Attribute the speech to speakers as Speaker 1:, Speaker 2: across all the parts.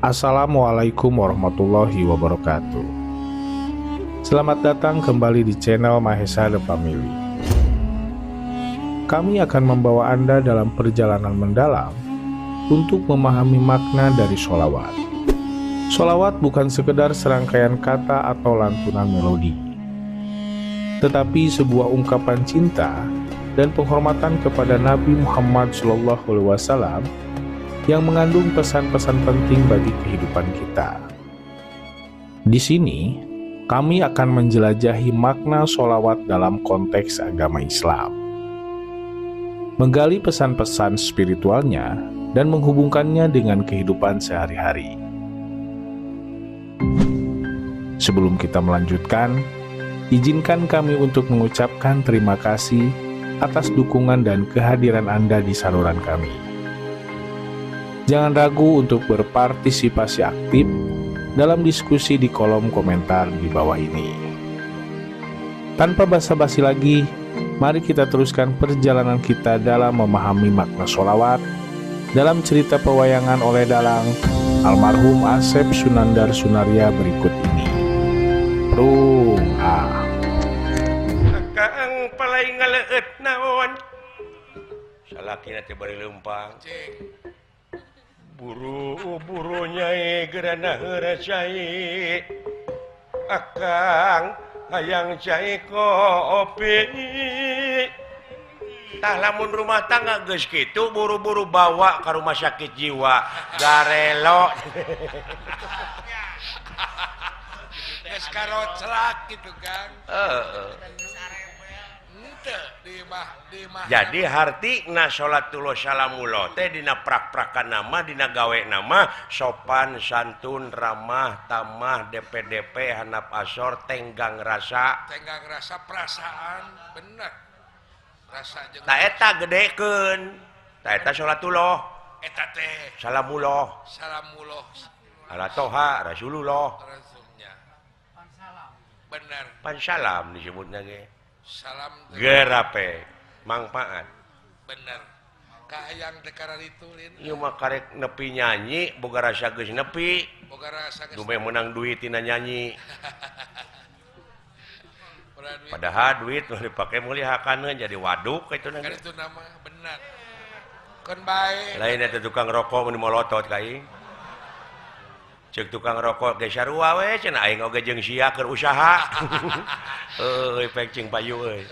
Speaker 1: Assalamualaikum warahmatullahi wabarakatuh. Selamat datang kembali di channel Mahesa The Family. Kami akan membawa Anda dalam perjalanan mendalam untuk memahami makna dari sholawat. Sholawat bukan sekedar serangkaian kata atau lantunan melodi, tetapi sebuah ungkapan cinta dan penghormatan kepada Nabi Muhammad SAW yang mengandung pesan-pesan penting bagi kehidupan kita. Di sini, kami akan menjelajahi makna sholawat dalam konteks agama Islam, menggali pesan-pesan spiritualnya, dan menghubungkannya dengan kehidupan sehari-hari. Sebelum kita melanjutkan, izinkan kami untuk mengucapkan terima kasih atas dukungan dan kehadiran Anda di saluran kami. Jangan ragu untuk berpartisipasi aktif dalam diskusi di kolom komentar di bawah ini. Tanpa basa-basi lagi, mari kita teruskan perjalanan kita dalam memahami makna sholawat dalam cerita pewayangan oleh dalang almarhum Asep Sunandar Sunarya berikut ini. Prung ah.
Speaker 2: Kang palai ngaleut naon? Salakina teh bari leumpang. Buru-buru nyai gerana heura cai. Akang hayang cai kopi. Tah lamun rumah tangga geus kitu buru-buru bawa ka rumah sakit jiwa. Garelo.
Speaker 3: Geus karoclak gitu Kang.
Speaker 2: Heeh. Jadi hartina sholatullah salamullah teh dina prak-prakan nama dina gawe nama sopan santun ramah tamah DPDP hanap asor tenggang rasa
Speaker 3: perasaan bener rasa jeung
Speaker 2: ta eta gedekeun ta eta sholatullah
Speaker 3: eta teh
Speaker 2: salamullah
Speaker 3: salamullah
Speaker 2: ala toha rasulullah
Speaker 3: rasulnya bener
Speaker 2: pansalam disebutna ge
Speaker 3: salam
Speaker 2: gerape mangpaat
Speaker 3: bener kahayang teh karalitulin
Speaker 2: ieu mah karek nepi nyanyi boga rasa geus nepi
Speaker 3: boga rasa geus
Speaker 2: dumeh meunang duit tina nyanyi. Padahal duit nu dipake meuli hakaneun jadi waduk kitu na
Speaker 3: kitu nama bener keun bae
Speaker 2: lain eta tukang rokok mun molotot ka aing cek tukang rokok ge sarua we cenah aing oge jeung sia keur usaha. Euy pek cing payu euy.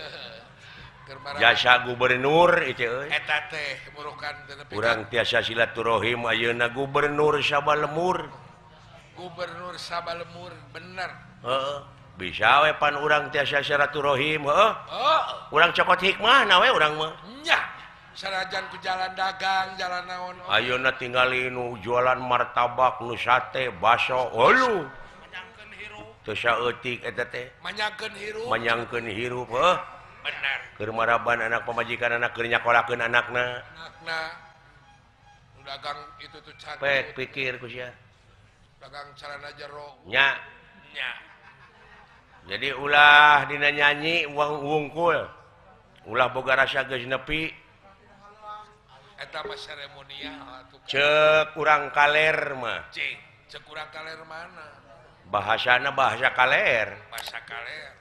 Speaker 2: Jasa gubernur ieu euy.
Speaker 3: Eta teh burukan teh nepi.
Speaker 2: Urang tiasa silaturahim ayeuna gubernur Sabalemur.
Speaker 3: Gubernur Sabalemur bener.
Speaker 2: Heeh. Bisa we pan urang tiasa silaturahim heeh.
Speaker 3: Heeh.
Speaker 2: Urang cokot hikmahna we urang mah.
Speaker 3: Nya. Sanajan ku jalan dagang, jalan naon.
Speaker 2: Ayeuna tingali nu jualan martabak, nu sate, baso, heuh.
Speaker 3: Manyangkeun hirup.
Speaker 2: Teu saeutik eta teh.
Speaker 3: Manyangkeun hirup.
Speaker 2: Manyangkeun hirup, heuh.
Speaker 3: Bener.
Speaker 2: Keur maraban anak pamajikan anak keur nyakolakeun anakna.
Speaker 3: Anakna. Nu dagang itu tuh cantik.
Speaker 2: Pek pikir ku sia.
Speaker 3: Dagang calana jero.
Speaker 2: Nya.
Speaker 3: Nya.
Speaker 2: Jadi ulah dina nyanyi wungkul. Ulah boga rasa geus nepi.
Speaker 3: Eta mah seremonial atuh.
Speaker 2: Cek urang kaler mah.
Speaker 3: Cing, cek urang kaler mana?
Speaker 2: Bahasana bahasa kaler.
Speaker 3: Bahasa kaler.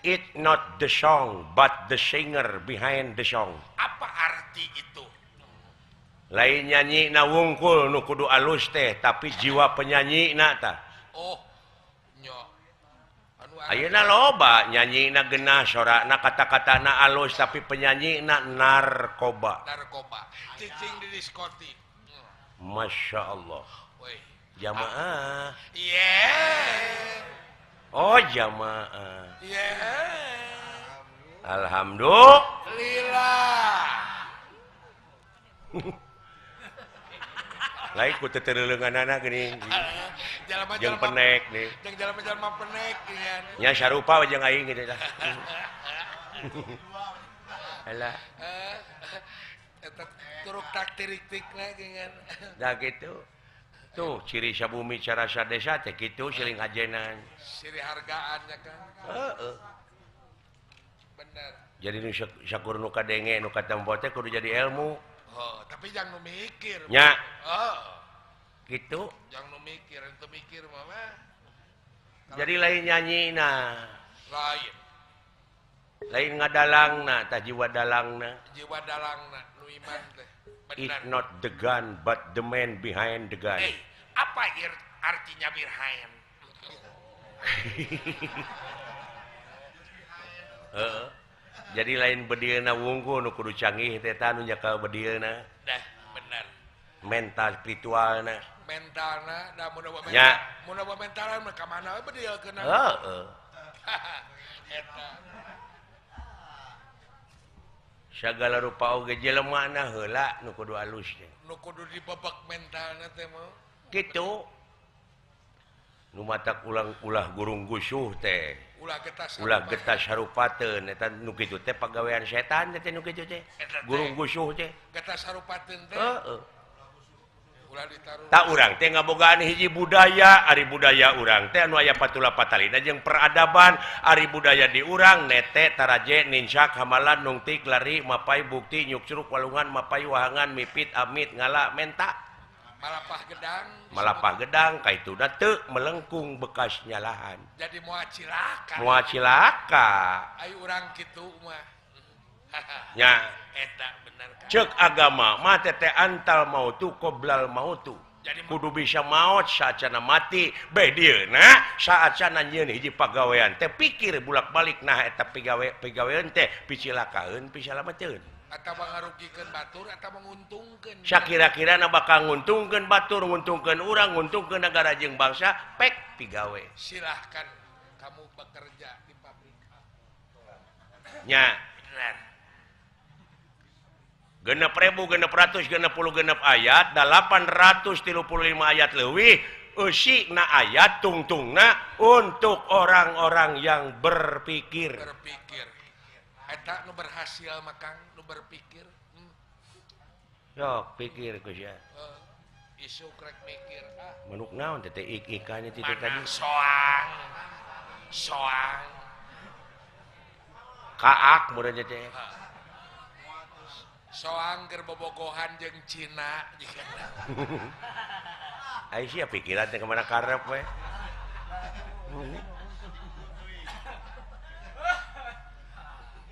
Speaker 2: It not the song but the singer behind the song.
Speaker 3: Apa arti itu?
Speaker 2: Lain nyanyi na wungkul nu kudu alus teh, tapi jiwa penyanyi na tah.
Speaker 3: Oh, nya.
Speaker 2: Ayeuna loba nyanyina genah sorana kata-katana alus tapi penyanyina narkoba.
Speaker 3: Narkoba. Cicing di diskotik.
Speaker 2: Masya Allah. Jamaah.
Speaker 3: Yeah.
Speaker 2: Oh jamaah.
Speaker 3: Yeah.
Speaker 2: Alhamdulillah. Lain ku teu teureuleuneunana geuning. Jeung penek nih.
Speaker 3: Jeung jalma-jalma penek geuningan.
Speaker 2: Nya sarupa we jeung aing kitu tah. Alah.
Speaker 3: Eta turuk taktik-tikna geuningan.
Speaker 2: Da kitu. Tuh ciri sabumi carasa desa teh kitu siling hajenan.
Speaker 3: Siri hargaannya kan.
Speaker 2: Heeh.
Speaker 3: Bener.
Speaker 2: Jadi nu sakur nu kadenge nu katempo teh kudu jadi ilmu.
Speaker 3: Oh, tapi Tapi jangan mikir.
Speaker 2: Nya. Gitu.
Speaker 3: Jangan mikir, itu mikir mah.
Speaker 2: Jadi lain nyanyi nah.
Speaker 3: Lain.
Speaker 2: Lain ngadalangna, tah jiwa dalangna.
Speaker 3: Jiwa dalangna nu iman teh.
Speaker 2: It's not the gun but the man behind the gun.
Speaker 3: Apa artinya behind?
Speaker 2: Jadi lain bedilna wungkul nu kudu canggih teh tah nu nyakal bedilna.
Speaker 3: Dah bener.
Speaker 2: Mental spiritualna.
Speaker 3: Mentalna da mun bawa mental. Mun bawa mentalan mah ka mana we bedil keuna.
Speaker 2: Heeh.
Speaker 3: Eta.
Speaker 2: Sagala rupa oge jelema na heula nu kudu alus teh.
Speaker 3: Nu kudu dibebek mentalna teh mah.
Speaker 2: Kitu. Nu matak ulang ulah gurung gusuh teh. Ulah getas harupateun eta nu kitu teh pagawean setan teh nu kitu teh. Gurung gusuh teh.
Speaker 3: Getas harupateun teh.
Speaker 2: Heeh.
Speaker 3: Ulah ditaruh.
Speaker 2: Tak urang teh ngabogaan hiji budaya, ari budaya urang teh anu aya patula patalina jeung peradaban, ari budaya di urang nete taraje ninsak hamalan nungtik lari mapai bukti nyukcruk walungan mapai wahangan mipit amit ngala menta.
Speaker 3: Malapah gedang.
Speaker 2: Malapah gedang kaituna teu melengkung bekas nyalahan.
Speaker 3: Jadi moal cilaka.
Speaker 2: Moal cilaka.
Speaker 3: Ayo urang kitu mah.
Speaker 2: Nya.
Speaker 3: Eta bener kan.
Speaker 2: Cek agama mah teh antal mautu qoblal mautu.
Speaker 3: Jadi
Speaker 2: kudu bisa maot saacana mati. Beh dieuna saacana nyieun hiji pagawean teh pikir bulak-balik nah eta pigawean teh picilakaeun pisalamateun.
Speaker 3: Atau ngarugikeun batur atau menguntungkeun.
Speaker 2: Sakira-kira na bakal nguntungkeun batur, nguntungkeun urang, nguntungkeun negara jeung bangsa, pek pigawe.
Speaker 3: Silahkan kamu bekerja di pabrik.
Speaker 2: Nya.
Speaker 3: Bener.
Speaker 2: 6.666 ayat 835 ayat leuwih eusina ayat tungtungna untuk orang-orang yang berpikir.
Speaker 3: Berpikir. Eta nu berhasil makang nu berpikir.
Speaker 2: Sok pikir ku sia.
Speaker 3: Isu krek mikir ah.
Speaker 2: Manuk naon teh ik-ikannya ti tadi?
Speaker 3: Soang. Soang.
Speaker 2: Kaak meureun teh.
Speaker 3: Soang keur bobogohan jeung Cina.
Speaker 2: Ai sia pikiran teh kemana karep we.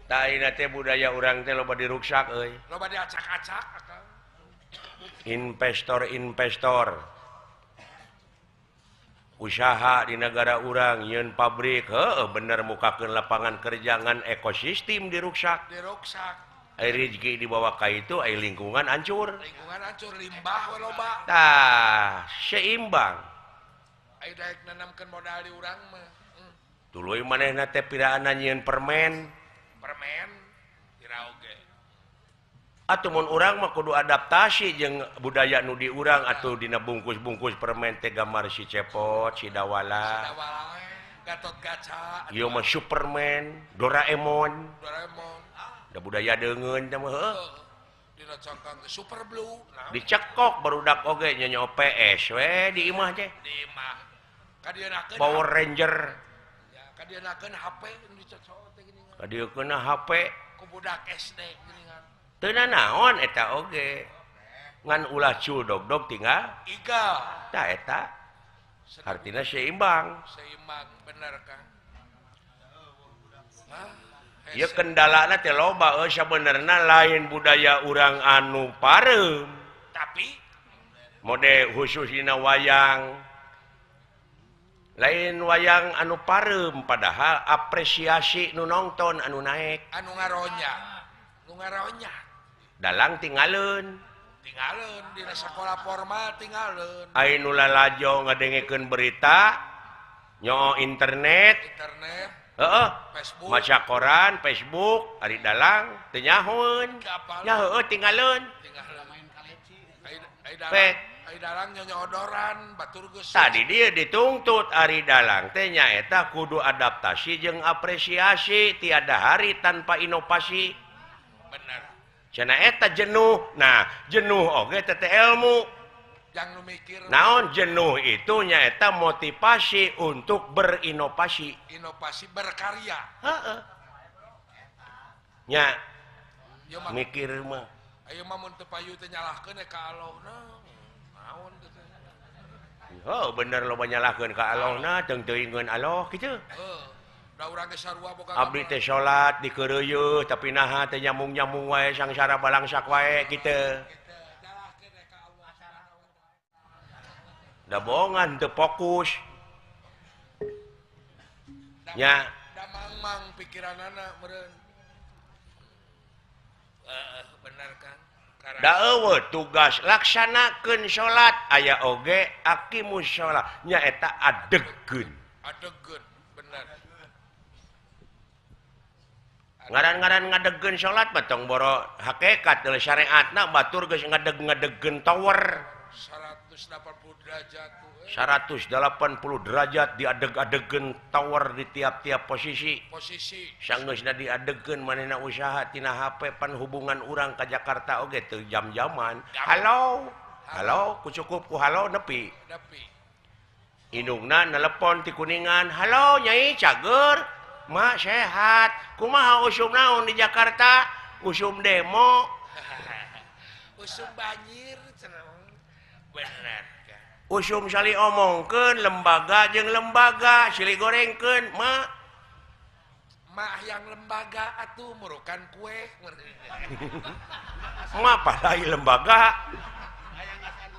Speaker 2: Tah ayeuna teh budaya urang teh loba diruksak euy.
Speaker 3: Loba diacak-acak akang.
Speaker 2: Investor-investor usaha di negara urang nyieun pabrik heueuh bener mukakeun lapangan kerja ngan ekosistem diruksak.
Speaker 3: Diruksak.
Speaker 2: Ai rezeki dibawa ka itu ai lingkungan hancur.
Speaker 3: Lingkungan hancur limbah we loba.
Speaker 2: Tah, seimbang.
Speaker 3: Ai daek nanamkeun modal di urang mah.
Speaker 2: Tuluy manehna teh piraana nyieun permen.
Speaker 3: Permen pira oge.
Speaker 2: Atuh mun urang mah kudu adaptasi jeung budaya nu di urang atuh dina bungkus-bungkus permen teh gambar si Cepot, si Dawala.
Speaker 3: Si Dawala Gatot Kaca.
Speaker 2: Ieu mah Superman, Doraemon.
Speaker 3: Doraemon.
Speaker 2: Da budaya deungeun teh mah heuh.
Speaker 3: Dina cangkang teh Super Blue.
Speaker 2: Dicekok barudak oge nyanyo PS we di imah teh.
Speaker 3: Di imah. Kadieunakeun
Speaker 2: Power Ranger.
Speaker 3: Ya, kadieunakeun HP nu dicocok teh geuningan.
Speaker 2: Kadieukeun HP
Speaker 3: ku budak SD geuningan.
Speaker 2: Teu nanaon eta oge. Ngan ulah cul dog-dog tinggal
Speaker 3: iga.
Speaker 2: Tah eta. Artina seimbang.
Speaker 3: Seimbang bener Kang.
Speaker 2: Ieu kendalana teh loba euy sabenerna lain budaya urang anu pareum.
Speaker 3: Tapi
Speaker 2: mode khusus dina wayang. Lain wayang anu pareum padahal apresiasi nu nongton anu naek.
Speaker 3: Anu ngaronya. Nu ngaronya.
Speaker 2: Dalang tinggalun.
Speaker 3: Tinggalun dina sakola formal tinggalun.
Speaker 2: Ai nu lalajo ngadengekeun berita nyo internet.
Speaker 3: Internet.
Speaker 2: Heeh.
Speaker 3: Facebook.
Speaker 2: Maca koran, Facebook, ari dalang teu nyahoeun. Nya heueuh tinggalun.
Speaker 3: Tinggalun main kaleci. Ai dalang nyonyodoran batur geus.
Speaker 2: Tadi dia dituntut ari dalang teh nyaeta kudu adaptasi jeung apresiasi tiada hari tanpa inovasi.
Speaker 3: Bener.
Speaker 2: Cenah eta jenuh. Nah, jenuh oge teh ilmu.
Speaker 3: Jangan mikir.
Speaker 2: Naon jenuh itu nyaeta motivasi untuk berinovasi.
Speaker 3: Inovasi berkarya.
Speaker 2: Heeh. Nya mikir mah.
Speaker 3: Ayo mah mun teu payu teh nyalahkeun ka Allahna. Naon teh?
Speaker 2: Oh, bener loba nyalahkeun ka Allahna teu teuingeun Allah kitu.
Speaker 3: Heuh. Da urang ge sarua boga.
Speaker 2: Abdi teh salat dikeureuyeut tapi naha teh nyambung-nyambung wae sangsara balangsak wae kitu. Da bohongan teu fokus. Nya
Speaker 3: da mang-mang pikiranana meureun. Bener kan?
Speaker 2: Da eueuh tugas laksanakeun salat aya oge aqimus shalah nyaeta adegkeun.
Speaker 3: Adegkeun bener.
Speaker 2: Ngaran-ngaran ngadegkeun salat mah tong boro hakikat deui syariatna batur geus ngadeg-ngadegkeun tower
Speaker 3: 180 derajat tuh.
Speaker 2: 180 derajat diadeg-adegkeun tower di tiap-tiap posisi.
Speaker 3: Posisi.
Speaker 2: Sanggeusna diadegkeun manehna usaha tina HP pan hubungan urang ka Jakarta oge teu jam-jaman. Halo. Halo, ku cukup ku halo nepi.
Speaker 3: Nepi.
Speaker 2: Indungna nelepon ti Kuningan, "Halo Nyai Cager, Mak sehat. Kumaha usum naon di Jakarta? Usum demo."
Speaker 3: Usum banjir cenah. Bener.
Speaker 2: Usum sali omongkeun lembaga jeung lembaga silih gorengkeun mak
Speaker 3: mak yang lembaga atuh murukan kue
Speaker 2: mak palai lembaga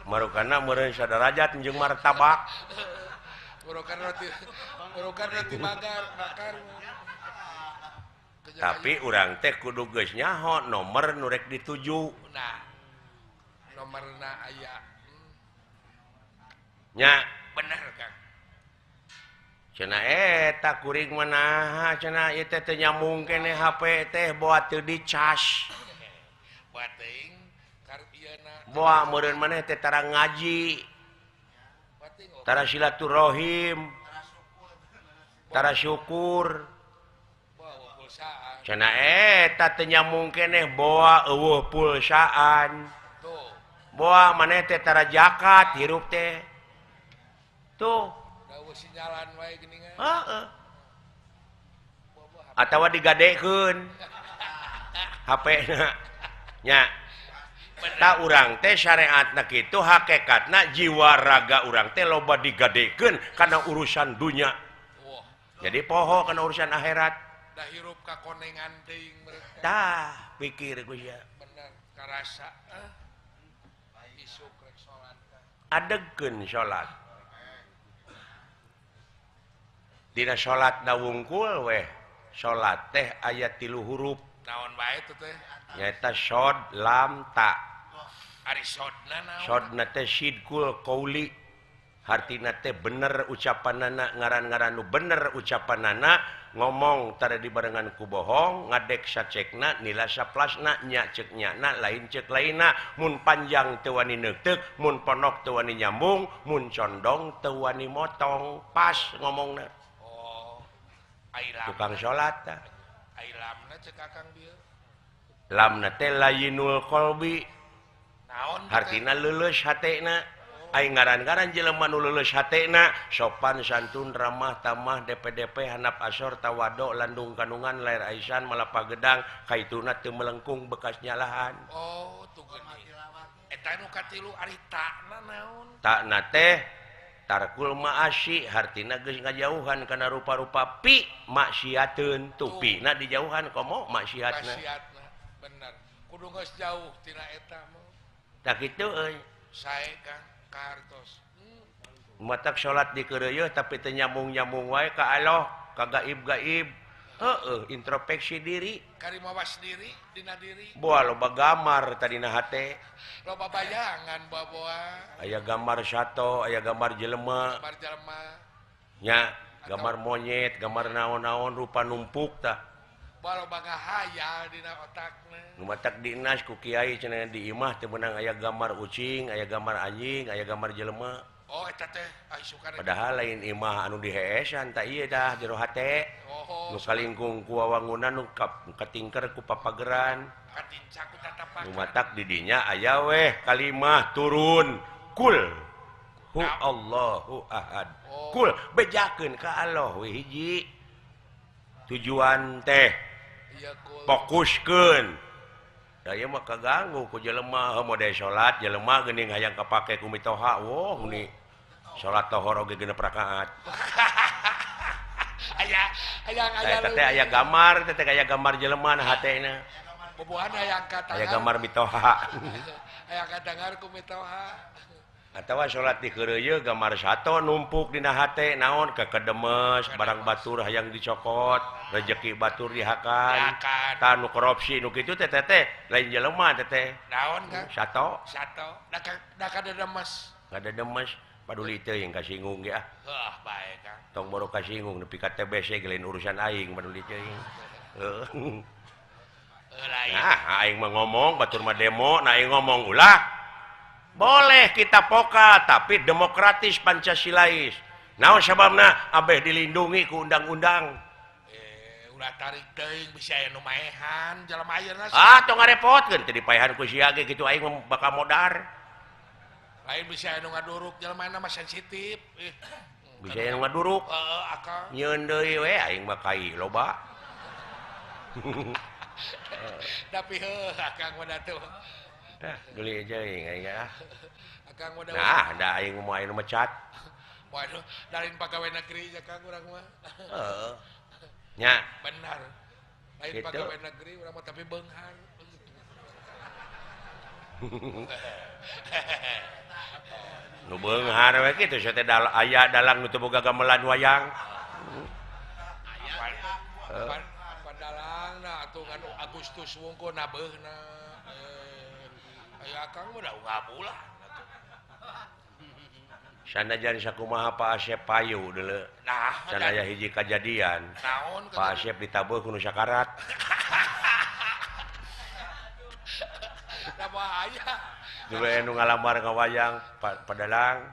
Speaker 2: marukanna meureun sadarajat jeung martabak
Speaker 3: murukan roti bakar bakar.
Speaker 2: Tapi urang teh kudu geus nyaho nomor nu rek dituju.
Speaker 3: Nah, nomorna aya
Speaker 2: nya
Speaker 3: bener Kang.
Speaker 2: Cenah eta kuring mah naha cenah ieu teh teu nyambung keneh HP teh boa teu dicas.
Speaker 3: Boa teuing karep ieuna.
Speaker 2: Boa meureun maneh teh tara ngaji. Tara silaturahim. Tara syukur. Cenah eta teu nyambung keneh boa eueuh pulsaan. Boa maneh teh tara zakat hirup teh. Tuh
Speaker 3: sinyalan wae geuningan.
Speaker 2: Heeh. Atawa digadekeun HP-na. Nya. Ta urang teh syariatna kitu hakikatna jiwa raga urang teh loba digadekeun kana urusan dunya. Jadi poho kana urusan akhirat.
Speaker 3: Da hirup ka konengan teuing mereka.
Speaker 2: Tah, pikir ku sia.
Speaker 3: Bener, karasa. Isuk rek salat.
Speaker 2: Adegkeun salat. Dina salat na wungkul weh salat teh aya 3 huruf
Speaker 3: naon wae teh teh
Speaker 2: nyaeta shod lam ta.
Speaker 3: Ari sodna naon?
Speaker 2: Sodna teh sidqul qauli hartina teh bener ucapanana ngaran-ngaran nu bener ucapanana ngomong tara dibarengan ku bohong ngadek sacekna nila saplasna nya ceuk nyana lain ceuk lainna mun panjang teu wani neuteuk mun ponok teu wani nyambung mun condong teu wani motong pas ngomongna. Tukang salat tah.
Speaker 3: Ai lamna ceuk Akang bieu.
Speaker 2: Lamna teh layinul qalbi.
Speaker 3: Naon?
Speaker 2: Hartina leuleus hatena. Ai ngaran-ngaran jelema nu leuleus hatena sopan santun ramah tamah DPDP handap asor tawado landung kandungan lair aisan malapa gedang kaituna teu melengkung bekas nyalahan.
Speaker 3: Oh, tuh geuning. Eta nu katilu ari takna naon?
Speaker 2: Takna teh tarkul ma'asi hartina geus ngajauhan kana rupa-rupa pi maksiateun tuh pina dijauhan komo maksiatna.
Speaker 3: Maksiatna bener. Kudu geus jauh tina eta mah.
Speaker 2: Tah kitu euy.
Speaker 3: Sae Kang kahartos.
Speaker 2: Matak salat dikeureuyeut tapi teu nyambung-nyambung wae ka Allah, ka gaib-gaib. Heeh, introspeksi diri.
Speaker 3: Karimawas diri dina diri.
Speaker 2: Boa loba gambar tadina hate.
Speaker 3: Loba bayangan boa-boa.
Speaker 2: Aya gambar sato, aya gambar jelema.
Speaker 3: Gambar jelema.
Speaker 2: Nya, gambar monyet, gambar naon-naon rupa numpuk tah.
Speaker 3: Boa loba ngahayal dina otakna.
Speaker 2: Nu matak dinas ku kiai cenah di imah teu meunang aya gambar ucing, aya gambar anjing, aya gambar jelema.
Speaker 3: Oh, eta teh ai sukana.
Speaker 2: Padahal lain imah anu diheesan tah ieu dah jero hate.
Speaker 3: Oh,
Speaker 2: nu kalingkung ku wawangunan nu katingker ku papageran.
Speaker 3: Katincak ku tatapakan.
Speaker 2: Nu matak di dinya aya weh kalimah turun kul hu Allahu ahad.
Speaker 3: Oh.
Speaker 2: Kul bejakeun ka Allah we hiji. Tujuan teh
Speaker 3: ieu kul.
Speaker 2: Fokuskeun. Da ieu mah kaganggu ku jelema mode salat jelema geuning hayang kapake ku mitoha woh meni salat tohor oge 6 rakaat.
Speaker 3: Aya aya aya
Speaker 2: teh aya gambar teh aya gambar jelema na hatena.
Speaker 3: Bobohan hayang katangar.
Speaker 2: Aya gambar mitoha.
Speaker 3: Aya katangar ku mitoha.
Speaker 2: Atawa salat di keureuyeun gambar sato numpuk dina hate naon kekedemes barang batur hayang dicokot rejeki batur dihakan tah nu korupsi nu kitu teh teh lain jelema teh teh
Speaker 3: naon Kang
Speaker 2: sato
Speaker 3: sato da kadedemes
Speaker 2: kadedemes paduli teuing kasinggung ge ah
Speaker 3: heuh bae Kang
Speaker 2: tong boro kasinggung nepi ka TBC ge lain urusan aing paduli teuing heuh nah aing mah ngomong batur mah demo nah aing ngomong ulah boleh kita pokal tapi demokratis Pancasilais. Naon sababna abeh dilindungi ku undang-undang.
Speaker 3: Ulah tarik teuing bisa aya nu maehan jelema ayeuna.
Speaker 2: Ah tong ngarepotkeun teu dipaehan ku sia ge kitu aing bakal modar.
Speaker 3: Lain bisa aya nu ngaduruk jelema mah sensitif.
Speaker 2: Bisa aya nu ngaduruk.
Speaker 3: Heeh akang.
Speaker 2: Nyeun deui we aing mah kai loba.
Speaker 3: Tapi heuh akang mah atuh.
Speaker 2: Dah, geli aja aing ah.
Speaker 3: Akang mah
Speaker 2: nah, da aing mau aya nu mecat.
Speaker 3: Waduh, lain pegawai negeri ya Kang urang mah.
Speaker 2: Heeh. Nya.
Speaker 3: Benar. Lain
Speaker 2: gitu.
Speaker 3: Pegawai negeri urang mah tapi beunghar.
Speaker 2: Nu beunghar we kitu sia teh aya dalang nu teu boga gamelan wayang.
Speaker 3: Apa dalangna atuh kan Agustus wungkul nabeuna. Aya akang mah da ngabulan atuh.
Speaker 2: Sanajan sakumaha Pak Asep payu deuleu.
Speaker 3: Nah,
Speaker 2: can aya hiji kajadian.
Speaker 3: Naon
Speaker 2: Pak Asep ditabeuh ku nu sakarat.
Speaker 3: Da bahaya.
Speaker 2: Dulu anu ngalamar ngawayang padalang.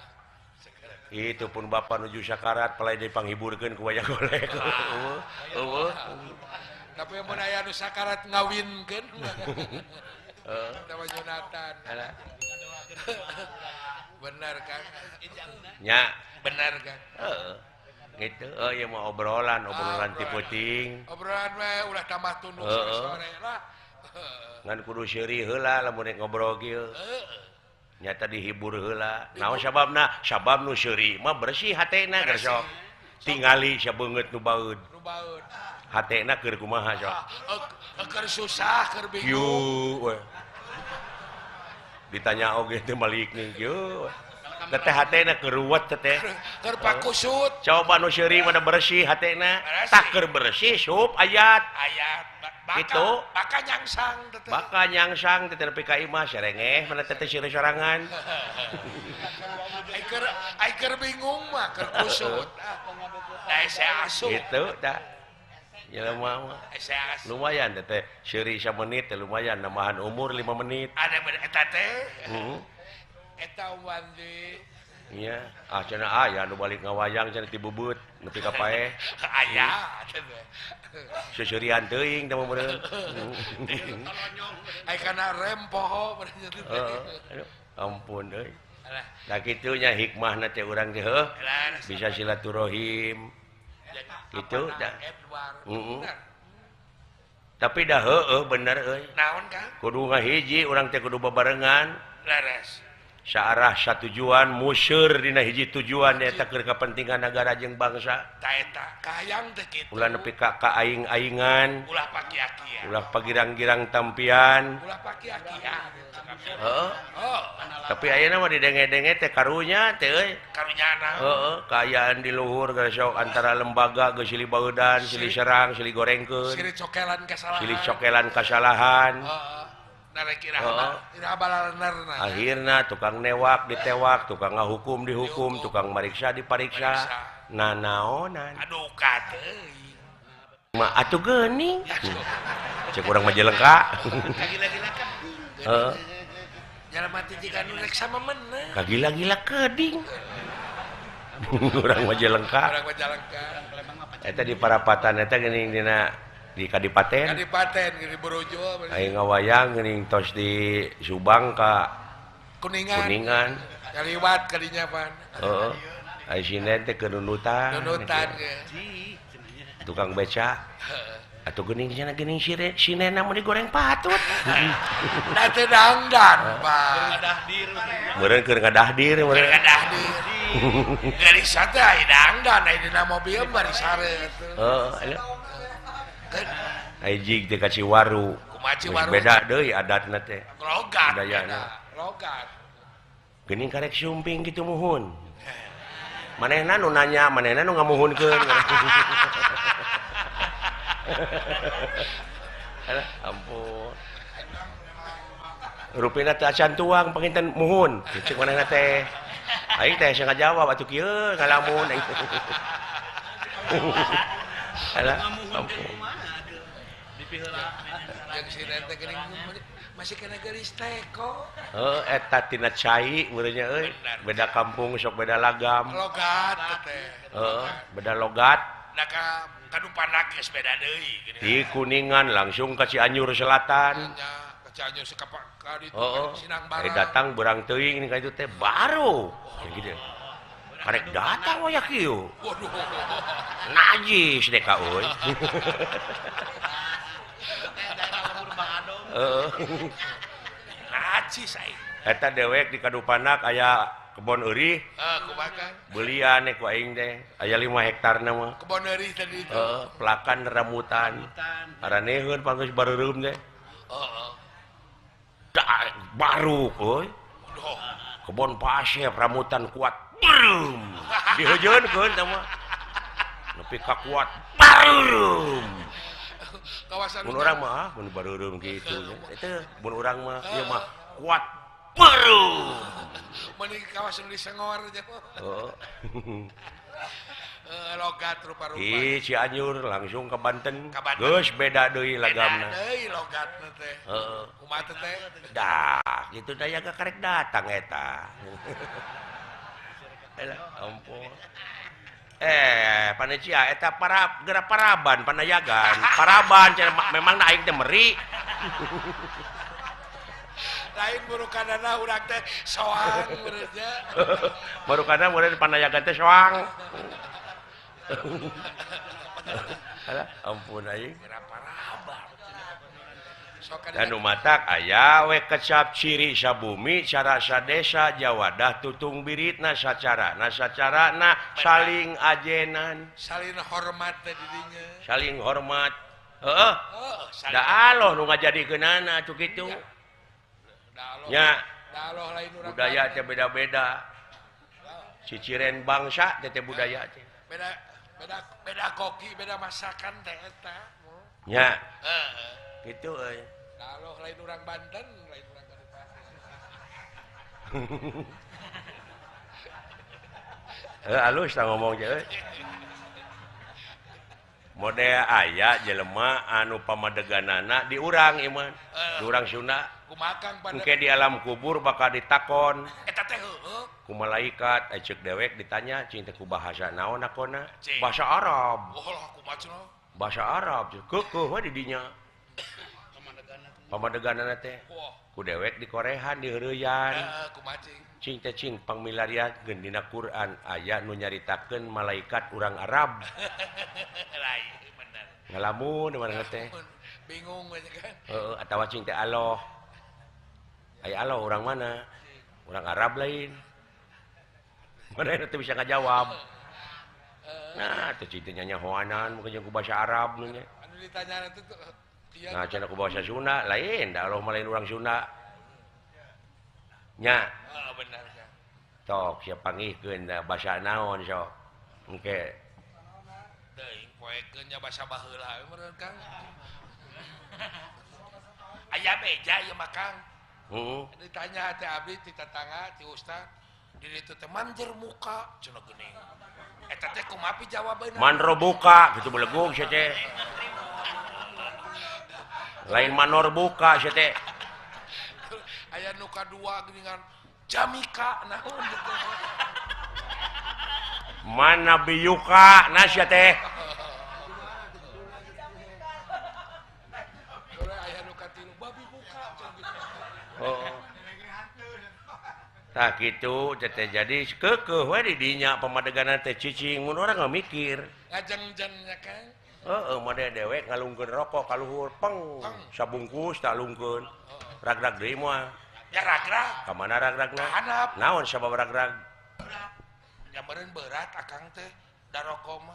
Speaker 2: Itu pun bapak nuju sakarat palai dipanghiburkeun ku wayang golek. Eueuh.
Speaker 3: Tapi mun aya nu sakarat ngawinkeun. Sama Jonathan. Benar Kang.
Speaker 2: Nya,
Speaker 3: benar Kang.
Speaker 2: Heeh. Gitu, oh ieu mah obrolan, obrolan ti peuting.
Speaker 3: Obrolan we ulah tambah tunduk sore-sore lah.
Speaker 2: Ngan kudu seuri heula lamun rek ngobrol kieu. Nyata dihibur heula. Naon sababna? Sabab nu seuri mah bersih hatena geus sok. Tingali sabeungeut nu baeud.
Speaker 3: Nu baeud.
Speaker 2: Hatena keur kumaha sok?
Speaker 3: Keur susah, keur bingung.
Speaker 2: Kieu we. Ditanya oge teh malik nih kieu. Teh hatena keur ruwet teh.
Speaker 3: Keur pakusut.
Speaker 2: Coba nu seuri mah bersih hatena. Tah keur bersih sup ayat.
Speaker 3: Ayat.
Speaker 2: Gitu.
Speaker 3: Baka nyangsang teh.
Speaker 2: Baka nyangsang teh nepi ka imah serengeh mana teh seuri sorangan.
Speaker 3: Ai keur bingung mah keur kusut. Da saya asup.
Speaker 2: Gitu dah. Jelema mah. Lumayan teh seuri samenit teh lumayan nambahan umur 5 menit.
Speaker 3: Ada eta teh.
Speaker 2: Heeh.
Speaker 3: Eta wandi.
Speaker 2: Iya, ah cenah aya nu balik ngawayang cenah ti bubeut nepi ka paeh.
Speaker 3: Aya teh.
Speaker 2: Seuseurian teuing teh mah meureun.
Speaker 3: Ai kana rem poho meureun teh.
Speaker 2: Heeh, ampun euy. Nah kitu nya hikmahna teh urang teh heuh. Bisa silaturahim. Gitu dah. Heeh. Tapi dah heueuh bener euy.
Speaker 3: Naon Kang?
Speaker 2: Kudu ngahiji urang teh kudu babarengan.
Speaker 3: Leres.
Speaker 2: Saarah satujuan museur dina hiji tujuan eta keur kapentingan nagara jeung bangsa.
Speaker 3: Ta eta kahayang teh kitu.
Speaker 2: Ulah nepi ka aing-aingan,
Speaker 3: ulah pakia-kia.
Speaker 2: Ulah pagirang-girang tampian.
Speaker 3: Ulah pakia-kia.
Speaker 2: Heeh. Tapi ayeuna mah didenge-denge teh karunya teh euy.
Speaker 3: Karunyana.
Speaker 2: Heeh, kaayaan di luhur geus sok antara lembaga geus silih baudan, silih serang, silih gorengkeun.
Speaker 3: Silih cokelan kasalahan.
Speaker 2: Silih cokelan kasalahan.
Speaker 3: Heeh.
Speaker 2: Akhirna tukang newak ditewak, tukang ngahukum dihukum, tukang mariksa dipariksa. Nanaonan.
Speaker 3: Aduh kateuing.
Speaker 2: Ma atuh geuning. Cek urang mah jelengka.
Speaker 3: Kagila-gila keding.
Speaker 2: Heeh.
Speaker 3: Jalma teh jiga nu rek sama menang.
Speaker 2: Kagila-gila keding. Urang mah jelengka.
Speaker 3: Urang mah jelengka.
Speaker 2: Eta di parapatan eta geuning dina di Kadipaten.
Speaker 3: Kadipaten geuning Borojol.
Speaker 2: Aing ngawayang geuning tos di Subang ka
Speaker 3: Kuningan.
Speaker 2: Kuningan.
Speaker 3: Kaliwat kadinya pan.
Speaker 2: Heeh. Ai sinden teh keur nunutan.
Speaker 3: Nunutan ge.
Speaker 2: Tukang beca. Atuh geuning cenah geuning sinena mun digoreng patut.
Speaker 3: Da teu dangdan, Pak.
Speaker 2: Meureun keur ngadahdir meureun.
Speaker 3: Ngadahdir. Geuning teh aya dangdan aya dina mobil bari sare atuh.
Speaker 2: Heeh. Aya jig teh ka Ciwaru.
Speaker 3: Kumaha Ciwaru?
Speaker 2: Beda deui adatna teh.
Speaker 3: Logat.
Speaker 2: Budayana.
Speaker 3: Logat.
Speaker 2: Geuning karek sumping kitu muhun. Manehna nu nanya, manehna nu ngamuhunkeun. Alah, ampun. Rupina teh acan tuang panginten muhun. Cek manehna teh. Aing teh asa ngajawab atuh kieu ngalamun aing. Alah, ampun.
Speaker 3: Masih kena gelis teko.
Speaker 2: Heuh, eta tina cai meureunnya euy. Beda kampung sok beda lagam.
Speaker 3: Logat teh.
Speaker 2: Heeh, beda logat.
Speaker 3: Da ka Kadupanak geus beda deui geuning.
Speaker 2: Di Kuningan langsung ka Cianjur Selatan.
Speaker 3: Nya, ka Cianjur sekapak ka ditu Sinang Barang.
Speaker 2: Datang berang teuing ka itu teh baru. Gitu. Karek datang waya kieu.
Speaker 3: Waduh.
Speaker 2: Najis deh ka euy. Heeh.
Speaker 3: Najis aing.
Speaker 2: Eta dewek di Kadupanak aya kebon eurih.
Speaker 3: Heeh, kumaha?
Speaker 2: Belian ku aing teh aya 5 hektar na mah.
Speaker 3: Kebon eurih tadi itu.
Speaker 2: Heeh, pelakan rambutan. Araneheun panggeus bareureum teh.
Speaker 3: Heeh.
Speaker 2: Da baru euy. Kebon pasir rambutan kuat. Bareureum. Diheujeunkeun teh mah. Nepi ka kuat bareureum.
Speaker 3: Kawasan
Speaker 2: mun urang mah mun bareureum kitu nya. Eta mun urang mah ieu mah kuat bareureum.
Speaker 3: Mending kawasan di Sengor aja.
Speaker 2: Heeh.
Speaker 3: Logat rupa-rupa.
Speaker 2: Di Cianjur langsung ke Banten. Geus beda deui lagamna.
Speaker 3: Beda deui logatna teh.
Speaker 2: Heeh.
Speaker 3: Kumaha teh?
Speaker 2: Dah, kitu daya ka karek datang eta. Alah, ampun. Panecia eta para geura paraban panayagan. Paraban cenah memang na aing teh meri.
Speaker 3: Lain burukanana urang teh soang meureun nya.
Speaker 2: Burukana meureun panayagan teh soang. Alah, ampun aing. Dan matak aya we kecap ciri sabumi cara sadesa jawadah tutung biritna sacarana sacarana saling ajenan
Speaker 3: saling hormat teh didinya
Speaker 2: saling hormat heeh da aloh nu ngajadikeunana atuh kitu nya
Speaker 3: da aloh lain urang
Speaker 2: budaya teh beda-beda ciciren bangsa teh budaya teh
Speaker 3: beda beda beda koki beda masakan teh eta
Speaker 2: nya heeh gitu euy.
Speaker 3: Aloh lain urang Banten, lain urang Kabupaten.
Speaker 2: Heuh alus tah ngomong teh euy. Model aya jelema anu pamadeganana di urang ieu mah. Di urang Sunda.
Speaker 3: Kumaha Kang pada
Speaker 2: engke di alam kubur bakal ditakon.
Speaker 3: Eta teh heueuh.
Speaker 2: Ku malaikat ceuk dewek ditanya cing teh ku bahasa naon akona? Bahasa Arab.
Speaker 3: Oh, kumaha cenah?
Speaker 2: Bahasa Arab keukeuh we di dinya. Pamadeganana teh ku dewek dikorehan diheureyan. Cing teh cing pangmilariakeun dina Quran aya nu nyaritakeun malaikat urang Arab.
Speaker 3: Lain bener.
Speaker 2: Ngalamun manehna teh.
Speaker 3: Bingung we kan.
Speaker 2: Heeh, atawa cing teh aloh. Aya aloh urang mana? Urang Arab lain. Manehna teh bisa ngajawab. Nah, teh cing teh nyanyahoanan mungkin jeung ku bahasa Arab nu nya.
Speaker 3: Anu ditanya teh
Speaker 2: nah, cenah ku bahasa Sunda lain, da Allah mah lain urang Sunda. Nya.
Speaker 3: Heeh, bener nya.
Speaker 2: Tok sia panggihkeun da basa naon sok. Engke.
Speaker 3: Teuing poekeun nya basa baheula we meureun Kang. Aya beja ieu mah Kang.
Speaker 2: Heeh.
Speaker 3: Ditanya teh abdi ti tetangga ti ustad, di ditu teh manjer muka cenah geuning. Eta teh kumaha pi jawabeunna?
Speaker 2: Manro buka kitu belegug sia teh. Lain manor buka sia teh.
Speaker 3: Aya nu kadua geuningan jamika naon gitu.
Speaker 2: Mana biyuka na sia teh.
Speaker 3: Aya nu katilu babi buka
Speaker 2: Oh. Tah kitu teh jadi keukeuh we di dinya pamadeganna teh cicing mun urang nggak mikir.
Speaker 3: Ngajeng-jeng nya Kang.
Speaker 2: Heeh, mode dewek ngalungkeun rokok ka luhur peng sabungkus tak lungkeun. Ragrag deui moal.
Speaker 3: Ya ragrag.
Speaker 2: Ka mana ragragna?
Speaker 3: Handap.
Speaker 2: Naon sabab ragrag?
Speaker 3: Ya meureun berat akang teh da rokok mah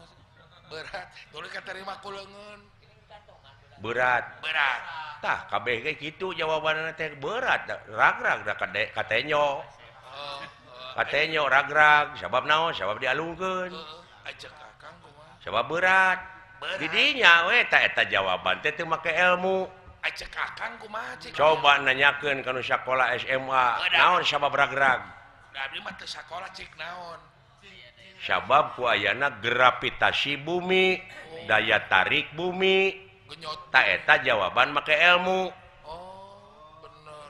Speaker 3: berat. Tuluy katarima ku leungeun.
Speaker 2: Berat.
Speaker 3: Berat.
Speaker 2: Tah kabeh ge kitu jawabanna teh berat ragrag da katenyo. Katenyo ragrag sabab naon? Sabab dialungkeun.
Speaker 3: Heeh, akang kumaha?
Speaker 2: Sabab berat. Didinya we ta eta jawaban teh teu make ilmu.
Speaker 3: Acek akang kumaha cek?
Speaker 2: Coba nanyakeun ka nu sakola SMA, naon sabab ragrag?
Speaker 3: Da abdi mah teu sakola cek naon?
Speaker 2: Sabab ku ayana gravitasi bumi, daya tarik bumi. Ta eta jawaban make ilmu.
Speaker 3: Oh, bener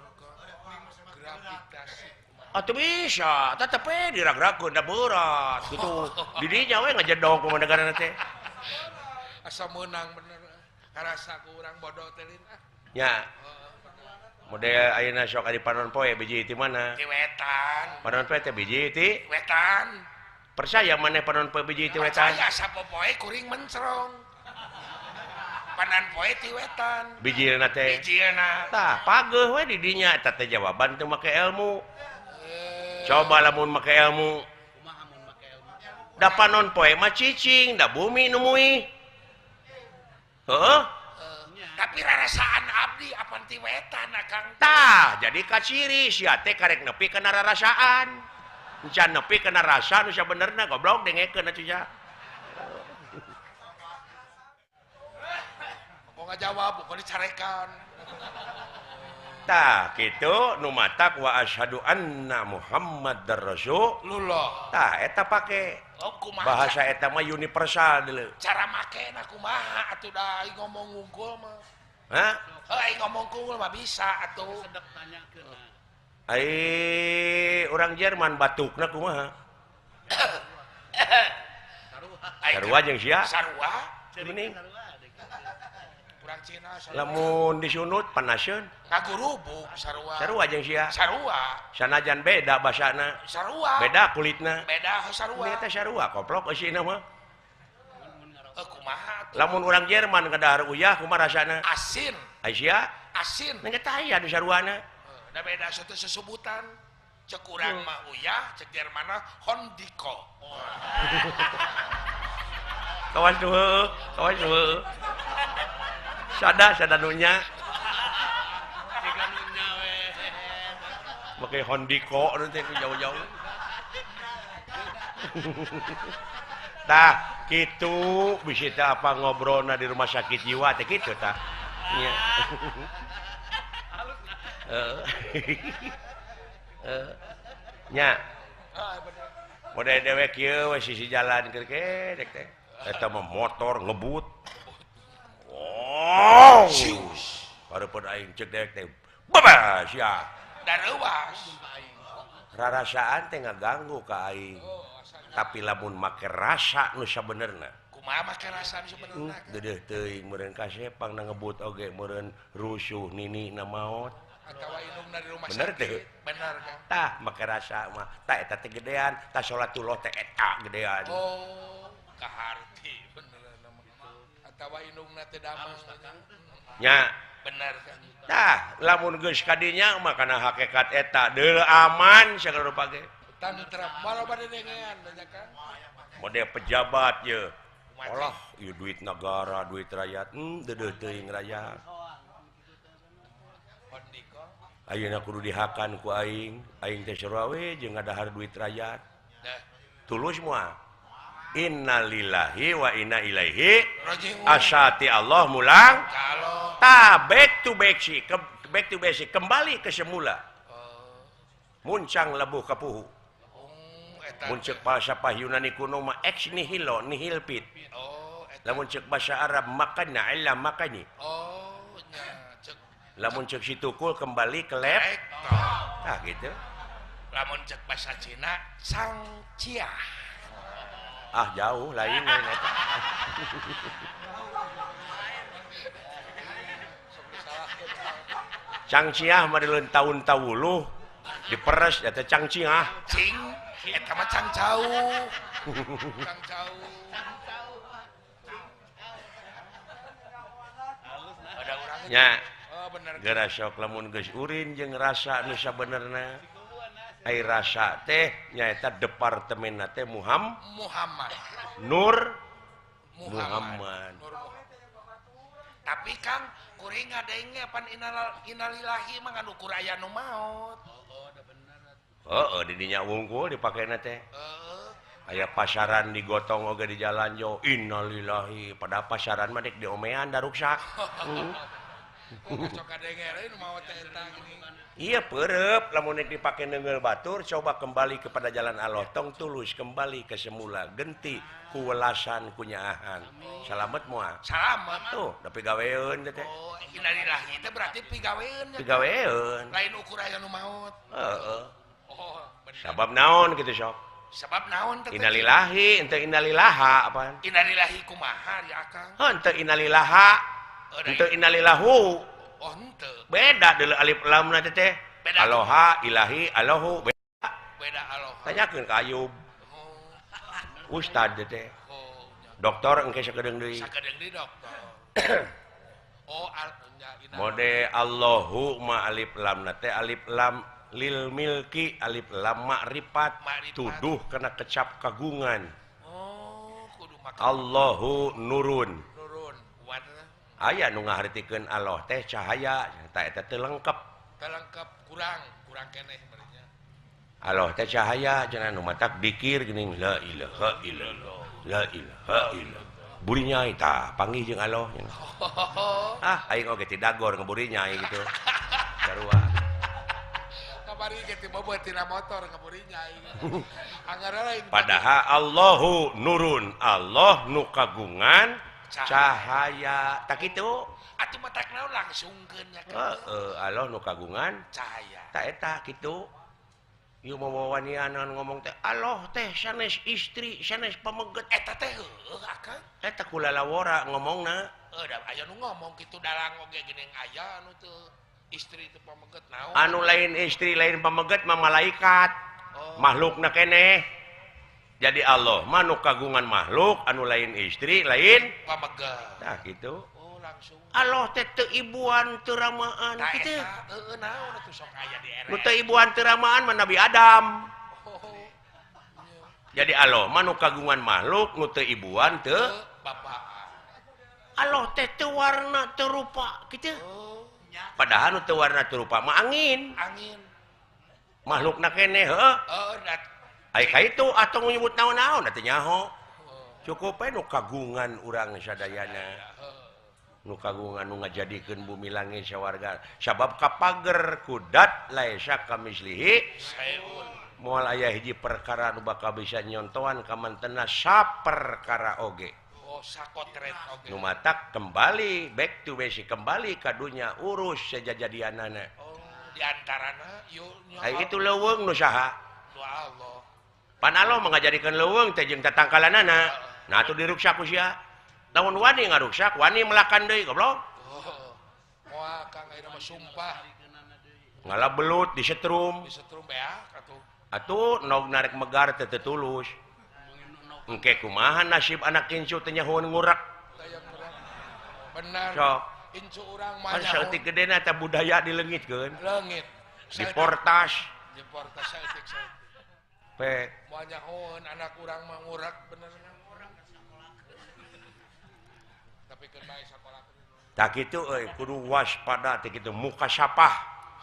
Speaker 3: gravitasi.
Speaker 2: Atuh bisa, tetep we diragragkeun da berat gitu. Didinya we ngajedog kumaha negarana teh.
Speaker 3: Asa meunang bener karasa ku urang bodoh teh lin ah.
Speaker 2: Nya. Model ayeuna sok ari panon poe biji ti mana?
Speaker 3: Ti wetan.
Speaker 2: Panon poe teh biji ti
Speaker 3: wetan.
Speaker 2: Percaya maneh panon poe biji ti wetan?
Speaker 3: Percaya sapopoe kuring mencrong. Panon poe ti wetan.
Speaker 2: Bijilna teh.
Speaker 3: Bijilna.
Speaker 2: Tah, pageuh we di dinya eta teh jawaban teu make ilmu. Coba lamun make ilmu.
Speaker 4: Kumaha mun make ilmu?
Speaker 2: Da panon poe mah cicing, da bumi nu muih. Heeh.
Speaker 3: Tapi rarasaan abdi apan ti wetan akang.
Speaker 2: Tah, jadi kaciri sia teh karek nepi kana rarasaan. Encan nepi kana rasa nu sabenerna goblok dengekeun atuh sia.
Speaker 3: Kok ngajawab, kok dicarekan.
Speaker 2: Tah, kitu nu matak wa asyhadu anna Muhammadar Rasulullah. Tah, eta pake.
Speaker 3: Oh,
Speaker 2: bahasa eta mah universal deuleu.
Speaker 3: Cara makena kumaha atuh da aing ngomong unggul mah.
Speaker 2: Hah?
Speaker 3: Heuh aing ngomong unggul mah bisa atuh.
Speaker 4: Sedek tanyakeun.
Speaker 2: Ai urang Jerman batukna kumaha? Sarua jeung sia?
Speaker 3: Sarua.
Speaker 2: Mending
Speaker 3: urang Cina sarua.
Speaker 2: Lamun disunut panaseun.
Speaker 3: Kagurubuk sarua.
Speaker 2: Sarua jeung sia?
Speaker 3: Sarua.
Speaker 2: Sanajan beda basana.
Speaker 3: Sarua.
Speaker 2: Beda kulitna.
Speaker 3: Beda sarua.
Speaker 2: Eta sarua koplok eusina mah.
Speaker 3: Kumaha atuh?
Speaker 2: Lamun urang Jerman kadahar uyah kumaha rasana?
Speaker 3: Asin.
Speaker 2: Ai sia?
Speaker 3: Asin.
Speaker 2: Ngan eta aya nu saruana.
Speaker 3: Da beda satu sesebutan. Cek urang mah uyah, cek Jermanna hondiko.
Speaker 2: Kawas tuh, kawas tuh. Sada sada nunya. Make hondiko nanti jauh-jauh. Tah, kitu bisi teh apa ngobrolna di rumah sakit jiwa teh kitu tah. Nya. Nya. Model dewek ieu we sisi jalan keur dek teh. Eta mah motor ngebut. Oh. Baru pun aing cek dewek teh. Babas ya.
Speaker 3: Dareuwas.
Speaker 2: Rarasaan teh ngaganggu ka aing. Tapi lamun make rasa nu sabenerna.
Speaker 3: Kumaha make rasa nu sabenerna?
Speaker 2: Deudeuh teuing meureun kasepang na ngebut oge meureun rusuh nini na maot.
Speaker 3: Atawa indungna di rumah
Speaker 2: bener
Speaker 3: sakit.
Speaker 2: Teu?
Speaker 3: Bener kan?
Speaker 2: Tah make rasa mah. Tah eta teh gedean, tah salatullah teh eta gedean.
Speaker 3: Oh, kaharti bener mah. Atawa indungna teh damang.
Speaker 2: Nya.
Speaker 3: Bener kan?
Speaker 2: Tah, lamun geus ka dinya mah kana hakikat eta deul aman sagala rupa ge.
Speaker 3: Tantram malah bade dengean banyak kan.
Speaker 2: Mode pejabat ye. Alah, ieu duit negara, duit rakyat. Deudeuh teuing rakyat. Ayeuna kudu dihakan ku aing, aing teh sarua we jeung ngadahar duit rakyat. Tulus moal. Innalillahi wa inna ilaihi
Speaker 3: raji'un.
Speaker 2: Asati Allah mulang. Ta back to basic, back to basic, kembali ke semula. Muncang lebuh ka puhu. Mun ceuk falsafah Yunani kuno mah ex nihilo nihil fit. Lamun ceuk bahasa Arab makana illa makani.
Speaker 3: Oh nya ceuk.
Speaker 2: Lamun ceuk si tukul kembali ke lab. Tah gitu.
Speaker 3: Lamun ceuk bahasa Cina sang cia.
Speaker 2: Ah jauh lain lain eta. Cangciah mah dileun taun tawuluh diperes eta cangciah.
Speaker 3: Cing eta mah cangcau. Cangcau.
Speaker 2: Nya.
Speaker 3: Oh bener.
Speaker 2: Geura sok lamun geus urin jeung rasa nu sabenerna. Ai rasa teh nyaeta departemenna teh Muhammad. Nur Muhammad.
Speaker 3: Nur Muhammad. Tapi Kang kuring ngadenge pan innalillahi mah ngan ukur aya nu maot.
Speaker 2: Heeh, di dinya wungkul dipakena teh.
Speaker 3: Heeh.
Speaker 2: Aya pasaran digotong oge di jalan jo innalillahi pada pasaran mah dek diomean da ruksak.
Speaker 3: Sok kadenge nu maot teh eta geuning.
Speaker 2: Iya perep lamun dek dipake neunggeul batur coba kembali kepada jalan Allah tong tulus kembali ke semula genti ku welasan ku nyaahan. Salamet moal.
Speaker 3: Salamet.
Speaker 2: Tuh, da pigaweun teh.
Speaker 3: Oh, innalillahi teh berarti pigaweun nya.
Speaker 2: Pigaweun.
Speaker 3: Lain ukur aya nu maot.
Speaker 2: Heeh.
Speaker 3: Oh, bener.
Speaker 2: Sabab naon kitu sok?
Speaker 3: Sabab naon teh?
Speaker 2: Innalillahi ente innalillaha apaan?
Speaker 3: Innalillahi kumaha ya Akang?
Speaker 2: Henteu innalillaha. Henteu innalillahu.
Speaker 3: Oh, henteu.
Speaker 2: Beda deuleu alif lamna teh teh.
Speaker 3: Beda.
Speaker 2: Aloha ilahi alohu beda.
Speaker 3: Beda aloha.
Speaker 2: Tanyakeun ka Ayub.
Speaker 3: Oh.
Speaker 2: Ustad teh teh.
Speaker 3: Oh, nya.
Speaker 2: Doktor engke sakedeung deui.
Speaker 3: Sakedeung deui doktor. Oh, al nya inna.
Speaker 2: Mode Allahu ma alif lamna teh alif lam lil milki alif lam makrifat tuduh kena kecap kagungan.
Speaker 3: Oh, kudu make
Speaker 2: Allahu nurun.
Speaker 3: Nurun. Warna.
Speaker 2: Aya nu ngahartikeun Allah teh cahaya, ta eta teh lengkap.
Speaker 3: Teh lengkap kurang, kurang keneh berarti.
Speaker 2: Allah teh cahaya cenah nu matak dikir geuning la ilaha illallah. La ilaha illallah. Buri nyai tah panggih jeung Allah cenah. Ah, aing oge ti dagor ngeburi nyai gitu. Sarua.
Speaker 3: Kamari ge ti boboh tina motor ngeburi nyai. Anggar lain.
Speaker 2: Padahal Allahu nurun, Allah nu kagungan cahaya. Tak kitu.
Speaker 3: Atuh matak naon langsungkeun nya ka.
Speaker 2: Heeh, Allah nu kagungan
Speaker 3: cahaya.
Speaker 2: Ta eta kitu. Ieu mawawanianan ngomong teh Allah teh sanes istri, sanes pameget.
Speaker 3: Eta teh heueuh Akang.
Speaker 2: Eta kulalawora ngomongna.
Speaker 3: Heuh, da aya nu ngomong kitu dalang oge geuning aya anu teu istri teu pameget naon.
Speaker 2: Anu lain istri lain pameget mah malaikat.
Speaker 3: Oh.
Speaker 2: Makhlukna keneh. Jadi Allah mah nu kagungan makhluk anu lain istri lain
Speaker 3: pameget.
Speaker 2: Tah kitu.
Speaker 3: Oh, langsung.
Speaker 2: Allah teh teu ibuan teu ramaan kitu.
Speaker 3: Heueuh naon atuh sok aya di era.
Speaker 2: Nu teu ibuan teu ramaan mah Nabi Adam.
Speaker 3: Oh.
Speaker 2: Jadi Allah mah nu kagungan makhluk nu teu ibuan teu
Speaker 3: bapaan.
Speaker 2: Allah teh teu warna teu rupa kitu.
Speaker 3: Oh.
Speaker 2: Padahal nu teu warna teu rupa mah angin.
Speaker 3: Angin.
Speaker 2: Makhlukna keneh heuh.
Speaker 3: Heuh,
Speaker 2: ai ka itu atau nyebut naon-naon teh nyaho. Cukup we nu kagungan urang sadayana. Nu kagungan nu ngajadikeun bumi langit sawarga. Sabab kapager kudat laisa kamislihi
Speaker 3: saeun.
Speaker 2: Moal aya hiji perkara nu bakal bisa nyontoan ka mantena saperkara oge.
Speaker 3: Oh, sakotret oge.
Speaker 2: Nu matak kembali back to basic, kembali ka dunya urus sejajadianana.
Speaker 3: Oh, di antarana ieu nya.
Speaker 2: Ai itu leuweung nu saha?
Speaker 3: Nu Allah.
Speaker 2: Pan Allah mangajadikeun leuweung teh jeung tatangkalanana. Nah atuh diruksak ku sia. Lamun wani ngaruksak, wani melakan deui goblok.
Speaker 3: Oh. Moal Kang ayeuna mah sumpah.
Speaker 2: Ngala belut disetrum.
Speaker 3: Disetrum beak atuh.
Speaker 2: Atuh nog narek megar teh teu tulus. Engke kumaha nasib anak incu teh nyahoan ngurak.
Speaker 3: Bener.
Speaker 2: Sok.
Speaker 3: Incu urang mah
Speaker 2: kan saeutik gedena teh budaya dileungitkeun.
Speaker 3: Leungit.
Speaker 2: Diportas.
Speaker 3: Diportas saeutik-saeutik.
Speaker 2: Pe.
Speaker 3: Moal nyahoan anak urang mah ngurak bener. Tapi keun bae sakola.
Speaker 2: Tah kitu euy kudu waspada teh kitu muka sapah.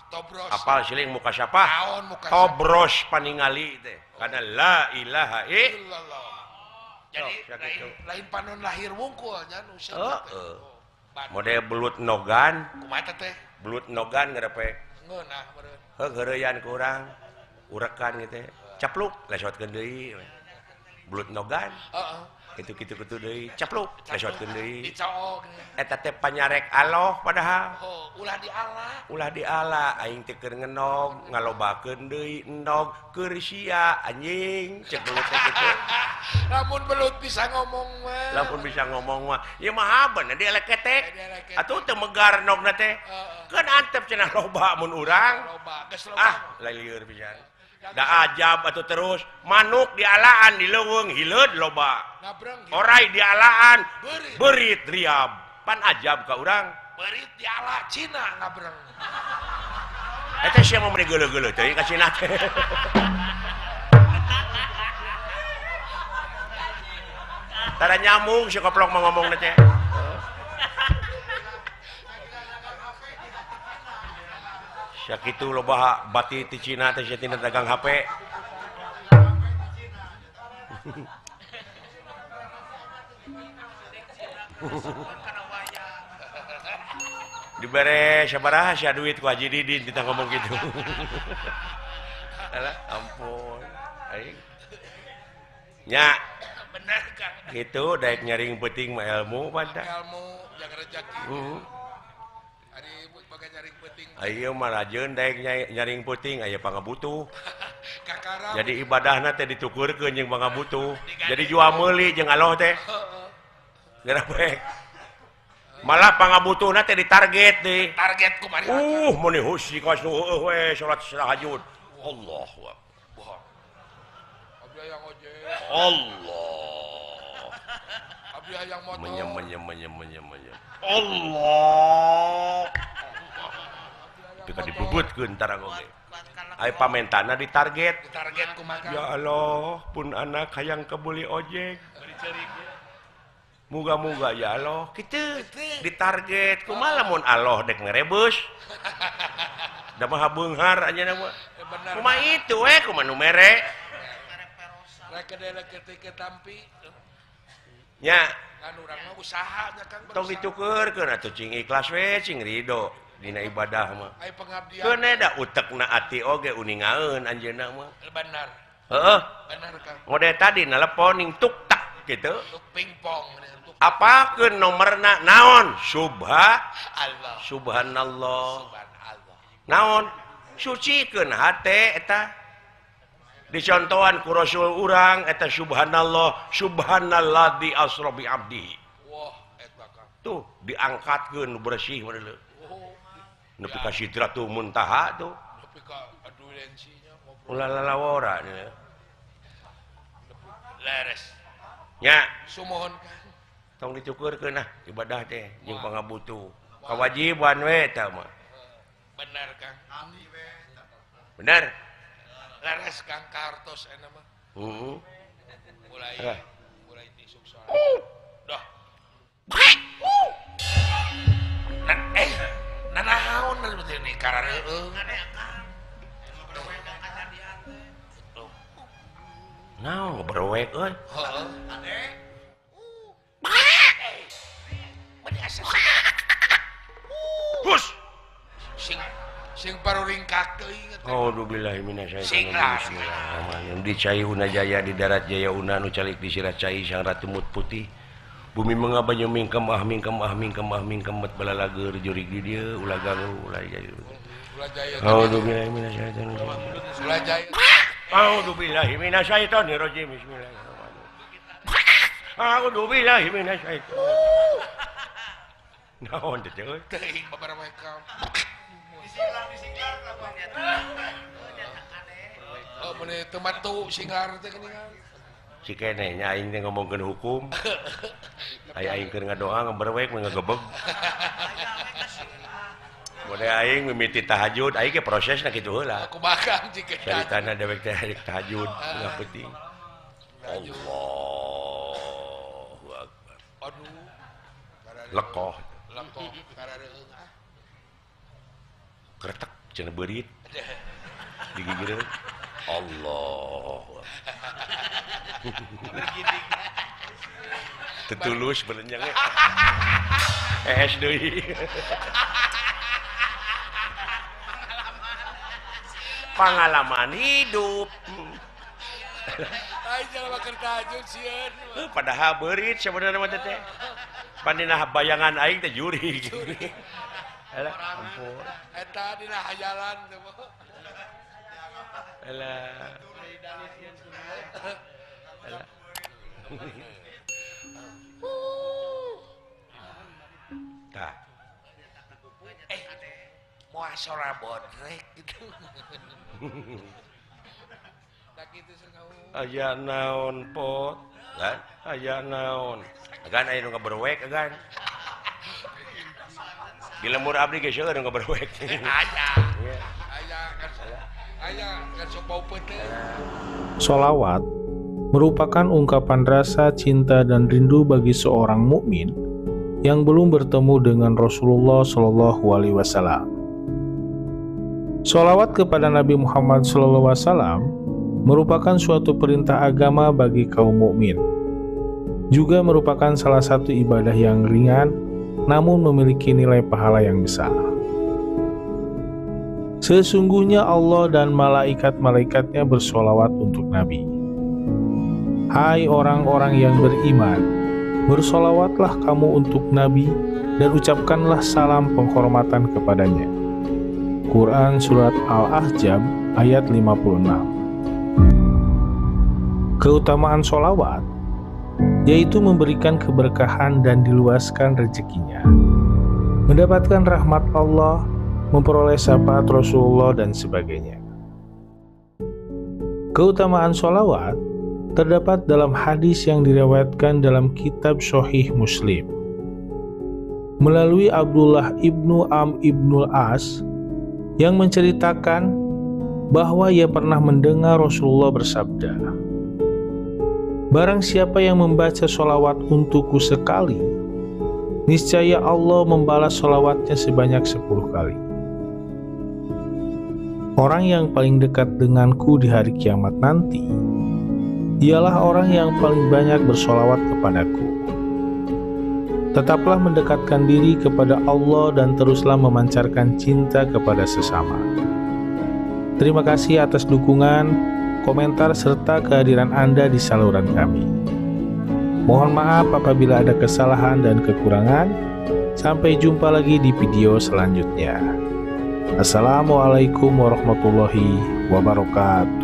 Speaker 3: Tobros.
Speaker 2: Apal siling muka sapah?
Speaker 3: Naon muka
Speaker 2: tobros paningali teh. Karena la ilaha
Speaker 3: illallah. Jadi
Speaker 2: sok,
Speaker 3: lain, lain panon lahir wungkul nya nu
Speaker 2: heeh. Mode belut nogan.
Speaker 3: Kumaha teh?
Speaker 2: Belut nogan ngerepe.
Speaker 3: Ngeunah meureun.
Speaker 2: Heuh heureyan ku urang. Urekan kitu. Capluk lesotkeun deui. Belut nogan.
Speaker 3: Heeh.
Speaker 2: Kitu-kitu kitu deui, capluk lesotkeun deui.
Speaker 3: Dicoog.
Speaker 2: Eta teh panyarek Allah padahal.
Speaker 3: Oh, ulah diala.
Speaker 2: Ulah diala aing teh keur ngenog, ngalobakeun deui endog keur sia anjing cek belut teh kitu.
Speaker 3: Lamun belut bisa ngomong mah.
Speaker 2: Lamun bisa ngomong mah, ieu mah haben dieleketek. Atuh teu megar endogna teh. Keun antep cenah loba mun urang.
Speaker 3: Loba, geus loba.
Speaker 2: Ah, lieur pisan. Da ajab atuh terus manuk dialaan di leuweung hileud loba. Orai dialaan beurit riab. Pan ajab ka urang.
Speaker 3: Beurit di ala Cina ngabreng.
Speaker 2: Eta sia mah meuni geuleuh-geuleuh teuing ka Cina teh. Tara nyambung si koplok mah ngomongna teh. Sakitu loba bati ti Cina teh sia tina dagang HP. Dibere sabaraha sia duit ku Haji Didin kita ngomong gitu. Alah ampun. Aing. Nya.
Speaker 3: Bener Kang.
Speaker 2: Gitu daek nyaring peuting mah ilmu pada.
Speaker 3: Ilmu jaga rezeki.
Speaker 2: Heeh.
Speaker 3: Ari baga nyaring peuting.
Speaker 2: Ayeuna mah rajeun daek nyaring peuting aya pangabutuh.
Speaker 3: Kakara.
Speaker 2: Jadi ibadahna teh ditukurkeun jeung pangabutuh. Jadi jual meuli jeung Allah teh. Geura bae. Malah pangabutuhna teh ditarget deui.
Speaker 3: Target kumaha?
Speaker 2: Meuni husi kaos nu heueuh we salat tahajud. Allahu akbar.
Speaker 3: Abdi hayang ojek.
Speaker 2: Allah.
Speaker 3: Abdi hayang motor.
Speaker 2: Menyem menyem menyem menyem menyem. Allah. Pika dibubutkeun tara oge. Ai pamentana ditarget.
Speaker 3: Ditarget kumaha?
Speaker 2: Ya Allah, pun anak hayang kebuli ojek. Muga-muga ya Allah kitu ditarget kumaha lamun Allah dek ngerebus da maha beunghar anjeunna mah kumaha itu we kumaha nu mere
Speaker 3: rek ketik tampi
Speaker 2: nya
Speaker 3: kan urang mah usaha nya Kang
Speaker 2: tong ditukeurkeun atuh cing ikhlas we cing ridho dina ibadah mah
Speaker 3: ai pengabdian
Speaker 2: keun da utekna ati oge uningaeun anjeunna mah
Speaker 3: bener
Speaker 2: heeh
Speaker 3: bener Kang
Speaker 2: ngode tadi nelepon ning tuk tak gitu
Speaker 3: pingpong
Speaker 2: apakeun nomorna naon subha
Speaker 3: Allah
Speaker 2: subhanallah naon sucikeun hate eta dicontohan ku rasul urang eta subhanallah subhanalladzi asra bi abdihi
Speaker 3: wah eta Kang
Speaker 2: tuh diangkatkeun bersih model nepi ka sidratul muntaha tuh
Speaker 3: nepi ka adulensinya
Speaker 2: ulah lalawora
Speaker 3: leres
Speaker 2: nya
Speaker 3: sumohon Kang
Speaker 2: tong dicukurkeun ah ibadah teh jeung pangabutuh kewajiban we eta mah
Speaker 3: bener Kang
Speaker 2: bener
Speaker 3: leres Kang kartos eta mah
Speaker 2: heeh
Speaker 3: mulai mulai tisuk soal dah nanaon teh ni karareueung
Speaker 2: naon berwek euy
Speaker 3: heeh ade
Speaker 2: Hus.
Speaker 3: Sing sing paruringkak teuing eta.
Speaker 2: Auzubillahi minasyaitonir rajim. Di cai una jaya di darat jaya una nu calik di sirat cai sang ratu mut putih. Bumi mengaba banyu mingkem ah mingkem ah mingkem ah mingkem met balalager jurig di dieu ulah ganggu ulah jaya.
Speaker 3: Ulah jaya.
Speaker 2: Auzubillahi minasyaitonir rajim.
Speaker 3: Ulah jaya.
Speaker 2: Auzubillahi minasyaitonir rajim. Bismillahirrahmanirrahim. Auzubillahi minasyaitonir. Naon teh euy?
Speaker 3: Teuing babaraha ka.
Speaker 4: Disinglar
Speaker 3: Oh, meuni teu matu singlar teh geuningan.
Speaker 2: Si keneh nya aing teh ngomongkeun hukum. Aya aing keur ngadoa ngaberwek we ngagebeg. Mode aing mimiti tahajud, aing ge prosesna kitu heula.
Speaker 3: Kumaha Kang jikeun.
Speaker 2: Caritana dewek teh arek tahajud tengah peuting. Allahu akbar.
Speaker 3: Aduh.
Speaker 2: Lekoh.
Speaker 3: Lekoh karareueung ah.
Speaker 2: Kretek cenah beurit. Digigireun. Allah. Tetulus belenyangnya. Es deui. Pengalaman hidup.
Speaker 3: Ai jalma keur tahajud sieun.
Speaker 2: Padahal beurit sebenarnya mah teh. Pandina bayangan aing teh jurig. Alah, ampun.
Speaker 3: Eta dina hayalan teh.
Speaker 2: Alah. Alah. Tah.
Speaker 3: Moal sora bodrek gitu. Da kitu
Speaker 2: Aya naon pot? Kan? Aya naon? Agan aya nu ngaberwek agan. Di lembur abdi ge seueur nu ngaberwek.
Speaker 3: Aya. Aya kan aya kan sok bau peuteung.
Speaker 1: Sholawat merupakan ungkapan rasa cinta dan rindu bagi seorang mukmin yang belum bertemu dengan Rasulullah Shallallahu Alaihi Wasallam. Sholawat kepada Nabi Muhammad Shallallahu Alaihi Wasallam merupakan suatu perintah agama bagi kaum mukmin. Juga merupakan salah satu ibadah yang ringan, namun memiliki nilai pahala yang besar. Sesungguhnya Allah dan malaikat-malaikatnya bersolawat untuk Nabi. Hai orang-orang yang beriman, bersolawatlah kamu untuk Nabi dan ucapkanlah salam penghormatan kepadanya. Quran Surat Al-Ahzab ayat 56. Keutamaan sholawat yaitu memberikan keberkahan dan diluaskan rezekinya, mendapatkan rahmat Allah, memperoleh syafaat Rasulullah, dan sebagainya. Keutamaan sholawat terdapat dalam hadis yang diriwayatkan dalam kitab Sahih Muslim melalui Abdullah ibnu Am ibnul As yang menceritakan bahwa ia pernah mendengar Rasulullah bersabda, "Barang siapa yang membaca sholawat untukku sekali, niscaya Allah membalas sholawatnya sebanyak 10 kali. Orang yang paling dekat denganku di hari kiamat nanti ialah orang yang paling banyak bersolawat kepadaku. Tetaplah mendekatkan diri kepada Allah dan teruslah memancarkan cinta kepada sesama." Terima kasih atas dukungan, komentar, serta kehadiran Anda di saluran kami. Mohon maaf apabila ada kesalahan dan kekurangan. Sampai jumpa lagi di video selanjutnya. Assalamualaikum warahmatullahi wabarakatuh.